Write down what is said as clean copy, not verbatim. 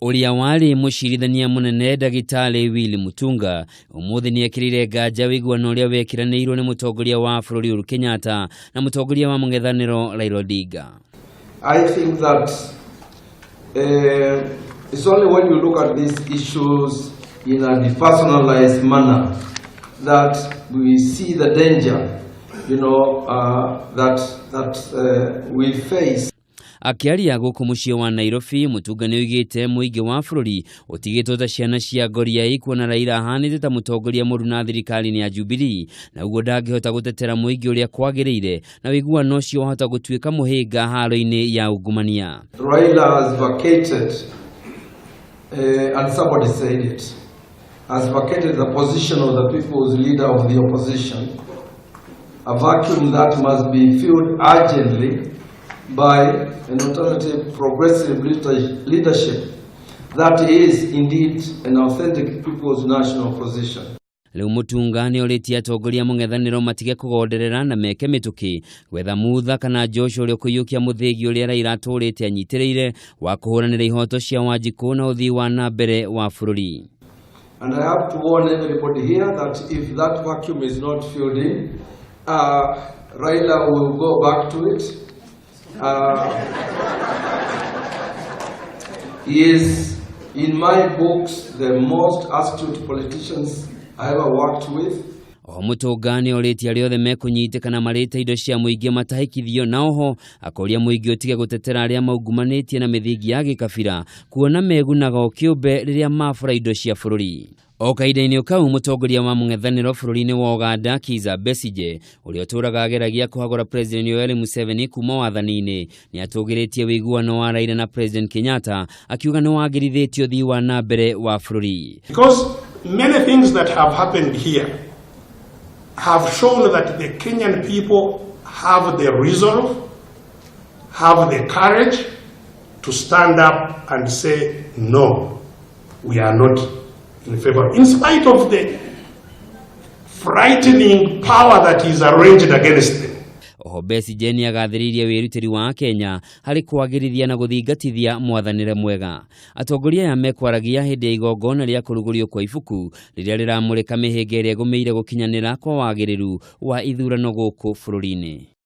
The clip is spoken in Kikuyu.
Ũrĩa warĩ mũcirithania mũnene ndagĩtarĩ Willy Mutunga ũmũthĩ nĩekĩrĩire nganja ũiguano ũrĩa wekĩranĩirwo nĩ mũtongoria wa bũrũri Uhuru Kenyatta na mũtongoria wa mũng'ethanĩro Raila Odinga. I think that it's only when you look at these issues in a depersonalized manner that we see the danger that we face. Akĩaria gũkũ mũciĩ wa Nairobi, Mutunga nĩ oigĩte mũingĩ wa bũrũri ũtigĩtwo ta ciana cia ngoriai, kuona Raila ahanĩte ta mũtongoria mũru na thirikari-inĩ ya Jubilee, na ũguo ndangĩhota gũtetera mũingĩ ũrĩa kwagĩrĩire, na ũiguano ũcio wahota gũtuĩka mũhĩnga haro-inĩ ya ungumania. Raila has vacated, and somebody said it, has vacated the position of the people's leader of the opposition, a vacuum that must be filled urgently by an alternative progressive leadership that is indeed an authentic people's national opposition. Rĩu Mutunga nĩ orĩtie atongoria mũng'ethanĩro matige kũgonderera na meke mĩtũkĩ gwetha mutha kana Joshua ũrĩa ũkũiyũkia mũthĩgi ũrĩa Raila atũrĩte anyitĩrĩire wa kũhũranĩra ihoto cia Wanjikũ na ũthii wa na mbere wa bũrũri. And I have to warn everybody here that if that vacuum is not filled in, Raila will go back to it. He is, in my books, the most astute politicians I ever worked with. Oho Mutunga nĩ orĩtie arĩa othe mekũnyitĩkana marĩte indo cia mũingĩ matahĩkithio, na oho akoria mũingĩ ũtige gũtetera arĩa maungumanĩtie na mĩthingi ya gĩkabira, kuona megunaga o kĩũmbe rĩrĩa mabũra indo cia bũrũri. O kahinda-inĩ kau, mũtongoria wa mũng'ethanĩro bũrũri-inĩ wa Uganda Kizza Besigye, ũrĩa ũtũraga ageragia kũhagũra President Yoweri Museveni kuma wathani-inĩ, nĩ atũgĩrĩtie ũiguano wa Raila na President Kenyatta, akiuga nĩ wagĩrithĩtie ũthii wa na mbere wa bũrũri. Because many things that have happened here have shown that the Kenyan people have the resolve, have the courage to stand up and say, "No, we are not in favor," in spite of the frightening power that is arranged against them. Oho Besigye nĩ agathĩrĩirie wĩrutĩri wa Kenya harĩ kwagĩrithia na gũthingatithia mwathanĩre mwega. Atongoria aya mekwaragia hĩndĩ ya igongona rĩa kũrugũrio kwa ibuku rĩrĩa rĩramũrĩka mĩhĩnga ĩrĩa ĩgũmĩire gũkinyanĩra kwa wagĩrĩru wa ithurano gũkũ bũrũri-inĩ.